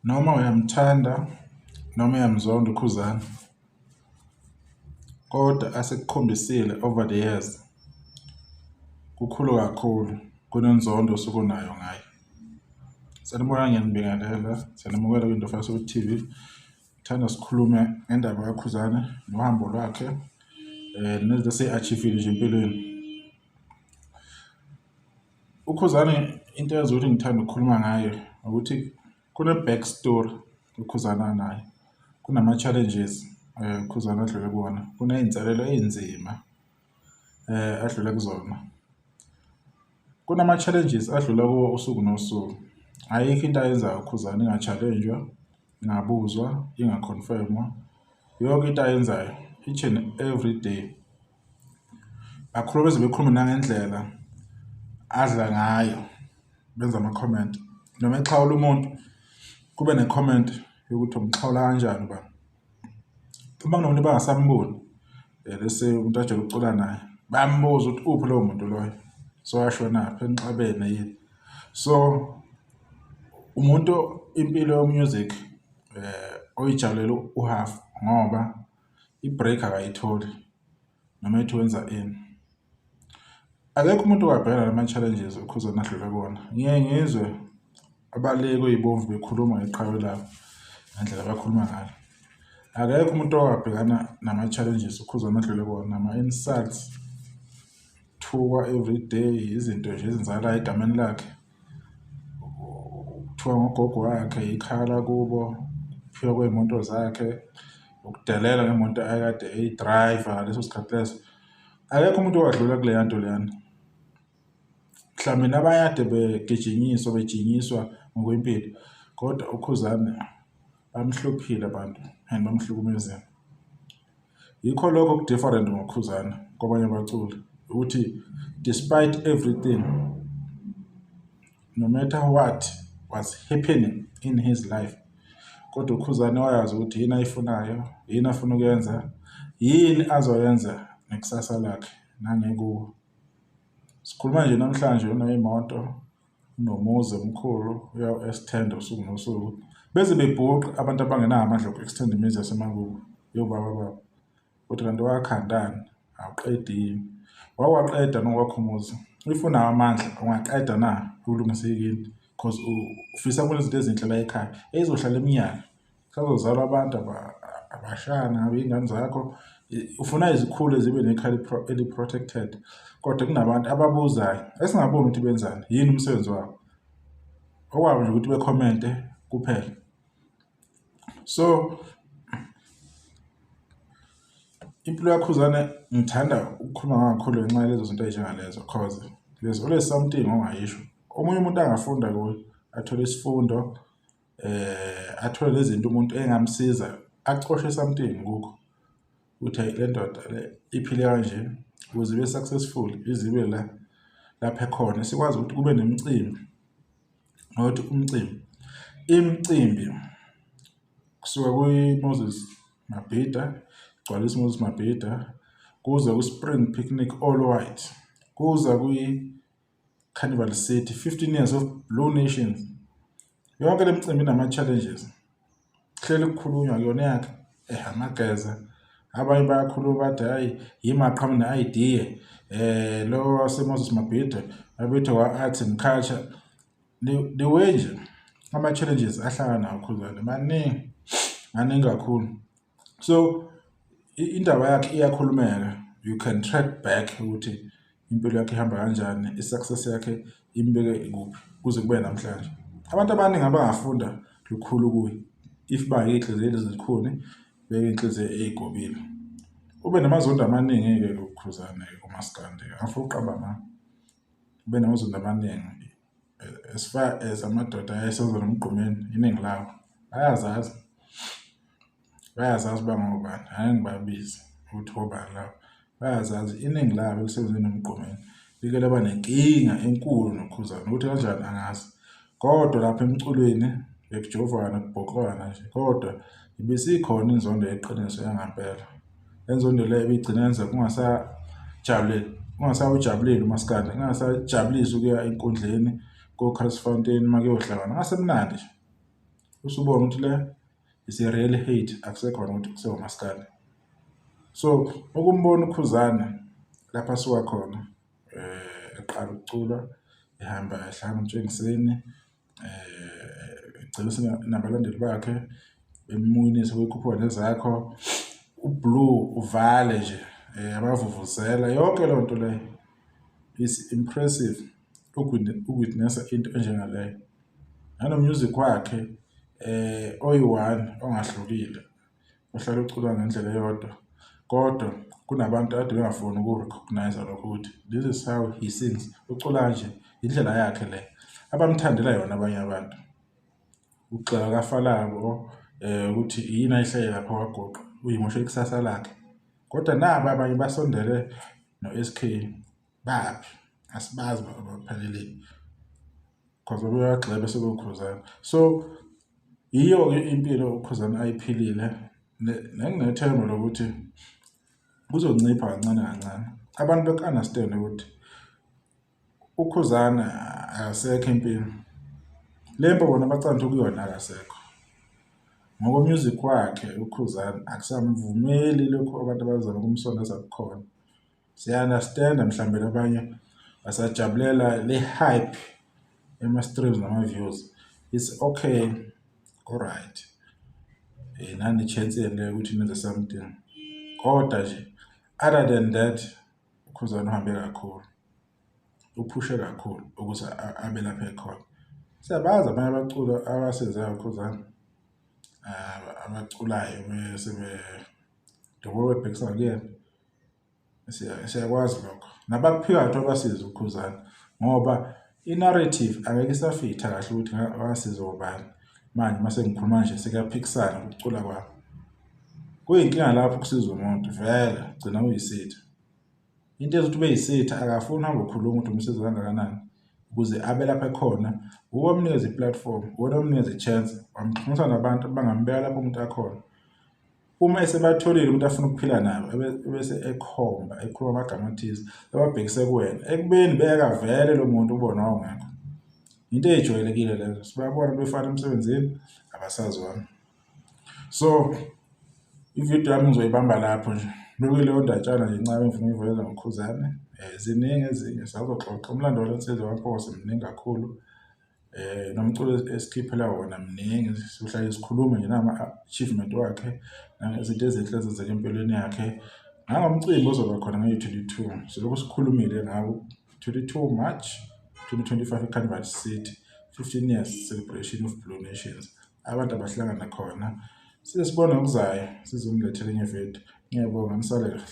Noma uyamthanda noma uyamzonda uKhuzani, kodwa asekukhombisile over the years kukhulu kakhulu kunenzondo osuke unayo ngaye. Sanibona, ngiyanibingelela, siyanamukela kwiNdofaya TV. Ngithanda sikhulume ngendaba kaKhuzani nohambo lwakhe nezinto ese-achieve-ile nje empilweni. UKhuzani into eyenza ukuthi ngithande ukukhuluma ngaye ukuthi kune-back story uKhuzani anayo, kunama-challenges uKhuzani adlule kuwona, kuney'nselelo ey'nzima adlule kuzona. Kunama-challenges adlula kuwo usuku nosuku. Ayikho into ayenzayo uKhuzani inga-challenge-wa, ingabuzwa, inga-confirm-wa. Yonke into ayenzayo each and every day. Bakhuluma beze bekhulume nangendlela adla ngayo, benza ama-comment. Noma exhawula umuntu kube ne-comment yokuthi umxhawula kanjani ubani. Uma kunomuntu abangasamboni let's say umuntu ajwayele ukucula naye, bayambuza ukuthi uphi lowo muntu loyo, sowashonaphi, enixabene yini. So umuntu impilo yo-music oyijabulela u-half ngoba i-break akayitholi noma ethi wenza ini. Akekho umuntu owabhekana nama-challenges uKhuzani adlule kuwona. Ngiye ngizwe abale kwey'bomvu bekhuluma ngeqhawe labo ngendlela abakhuluma ngayo. Akekho umuntu owabhekana nama-challenges uKhuzani adlule kuwona, nama-insults, thukwa everyday, izinto nje ezenzakalayo egameni lakhe. Kuthiwa ngogogo wakhe, ikhaya lakubo, ukuphiwa kwey'moto zakhe, ukudelela ngemoto akade eyi-drive-a ngaleso sikhathi leso. Akekho umuntu owadlula kuleya nto leyana. Mhlawumbe nabanye kade begijinyiswa bejinyiswa ngokwempilo, kodwa uKhuzani bamhluphile abantu and bamhlukumezile. Yikho lokho oku-different ngoKhuzani kwabanye abaculi, ukuthi despite everything, no matter what was happening in his life, kodwa uKhuzani wayazi ukuthi yini ayifunayo, yini afuna ukuyenza, yini azoyenza ngekusasa lakhe nangekubo. Sikhuluma nje namhlanje uney'moto, unomuzi omkhulu, uyawu-extend-a usuku nosuku. Beze bebhuqe abantu abangenawo amandla oku-extend-a imizi yasemakubo yobaba babo. Uthi kanti wakhandani, awuqedi yini? Wawaqeda nowakho umuzi. If unawo amandla ungaqeda na ulungise kini? Cause ufisa ukubona izinto ezinhle la ekhaya ey'zohlala iminyaka. Kusazozalwa abantu abashana ngabe iy'ngane zakho. Ufuna izikhule zibe nekhaya eli-protected, kodwa kunabantu ababuzayo esingaboni ukuthi benzani, yini umsebenzi wabo. Okwabo nje ukuthi bekhomente kuphela. So impilo yaKhuzani ngithanda ukukhuluma kakhulu ngenxa yalezo zinto ey'njengalezo cause there's always something ongayisho. Omunye umuntu angafunda kuye athole isifundo athole nezinto umuntu engamsiza acoshe something kukho ukuthi hhayi le ndoda le iphile kanje ukuze ibe successful ize ibe la lapha ekhona sikwazi ukuthi kube nemicimbi not umcimbi imicimbi kusuka kwi-Moses Mabhida gcwalisa Moses Mabhida kuze ku-Spring Picnic All White kuza kwi-Carnival City 15 years of Blue Nations. Yonke le micimbi inama-challenges, kuhleli kukhulunywa kuyona yakhe amageza abanye bayakhuluma bathi hhayi yimi aqhamuka ne-idea lo wase-Moses Mabhida babethe wa-art and culture. The way nje ama-challenges ahlangana nawo Khuzani maningi, maningi kakhulu. So indaba yakhe iyakhulumeka, you can track back ukuthi impilo yakhe ihamba kanjani, i-success yakhe imbeke kuphi kuze kube namhlanje. Abantu abaningi abangafunda lukhulu kuye if bayiy'nhliziyo ezilukhuni beyinhliziyo ey'gobile. Ube namazondo amaningi-ke uKhuzani-ke kumaskandi, angifuni ukuqamba amanga. Ube namazondo amaningi as far as amadoda ayesenza noMgqumeni, iningi lawo bayazazi, bayazazi uba ngobani, angeke ngibabize ukuthi obani labo. Bayazazi iningi labo elisebenze noMgqumeni like laba nenkinga enkulu noKhuzani, ukuthi kanjani angazi. Kodwa lapha emculweni bekujovwana kubhoklwana nje, kodwa ibisikhona inzondo yeqiniso yangempela. Le nzondo le ibigcina yenza kungasajabuleli, kungasawujabuleli umaskandi, kungasajabulisi ukuya enkundleni ko-Chris Fountain uma kuyohlangana, kungasemnandi nje. Usubona ukuthi le is a real hate, akusekhona ukuthi kusewumaskandi. So ukumbona uKhuzani lapha asuka khona eqala ukucula, ehamba ehlangana uMtshengiseni, egcina nabalandeli bakhe bemuwinisa bekhuphuka nezakho, uBlue uvale nje abavuvuzela, yonke leyo nto leyo is impressive uku-witness-a into enjengaleyo. Nano-music wakhe oyi-one ongahlukile, ohlala ucula ngendlela eyodwa, kodwa kunabantu akade bengafuni uku-recognise-a lokho ukuthi this is how he sings, ucula kanje, indlela yakhe le abamthandela yona abanye abantu. Ukugxeka kaFalabo ukuthi yini ayihlele lapha kwaGoqa, uyimoshe ikusasa lakhe. Kodwa naba abanye basondele no-S_K baphi? Asibazi baphelele cause babeyagxeka bese bewuKhuzani. So yiyo-ke impilo uKhuzani ayiphilile, nenginethemba lokuthi kuzoncipha kancane kancane. Abantu beku-understand-e ukuthi uKhuzani akasekho empini. Le mpo bona abacala kuyona akasekho. Ngoko-music wakhe uKhuzani akusamvumeli lokhu abantu abazama ukumsondeza kukhona. Siya-understand-a mhlambe labanye basajabulela le hype yama-streams nama-views. It's okay, ku-right. Nani i-chance yenu leyo ukuthi nenze something. Kodwa nje other than that, uKhuzani uhambe kakhulu, uphushe kakhulu ukuze abe lapha ekhona. Siyabazi abanye abaculi abasenzayo uKhuzani, abaculayo bese njengoba bebhekisa kuyena. Siyakwazi lokho. Nabakuphikayo kuthiwa basize uKhuzani ngoba i-narrative angeke isafitha kahle ukuthi wasiza obani. Manje mase ngikhuluma nje sekuyaphikisana ukucula kwami. Kuyinkinga lapho ukusiza umuntu vele ugcina uyisitha. Into ezothi ube yisitha akafuni uhambe ukhuluma ukuthi umsiza kangakanani ukuze abe lapha ekhona. Uwe omnikeza i-platform, uwena omnikeza i-chance, wamxhumanisa nabantu abangambeka lapho umuntu akhona. Uma esebatholile umuntu afuna ukuphila nabo ebese ekhomba ekhuluma amagama athize ebabhekise kuwena, ekubeni beka vele lo muntu ubona wawungekho. Into ey'jwayelekile lezo, sibabona befana emsebenzini abasazwani. So ividiyo yami ngizoyibamba lapho nje. Bekuyileyo ndatshana nje encane engifuna ukuyiveza ngoKhuzani. Ziningi ezinye sisazoxoxa, umlando wale nsizwa kaNkosi mningi kakhulu. Nomculo esikhiphela wona mningi, sihlale sikhulume nje nama-achievement wakhe nangezinto ezinhle ezenzeka empilweni yakhe. Nangomcimbi ozoba khona ngeyi-22, silokhu sikhulumile ngawo, 22 March 2025 eCanvas City, 15 years celebration of Blue Nations. Abantu abahlangana khona. Size sibone ngokuzayo, sizonilethela enye ividiyo. Ngiyabonga, nisale kahle.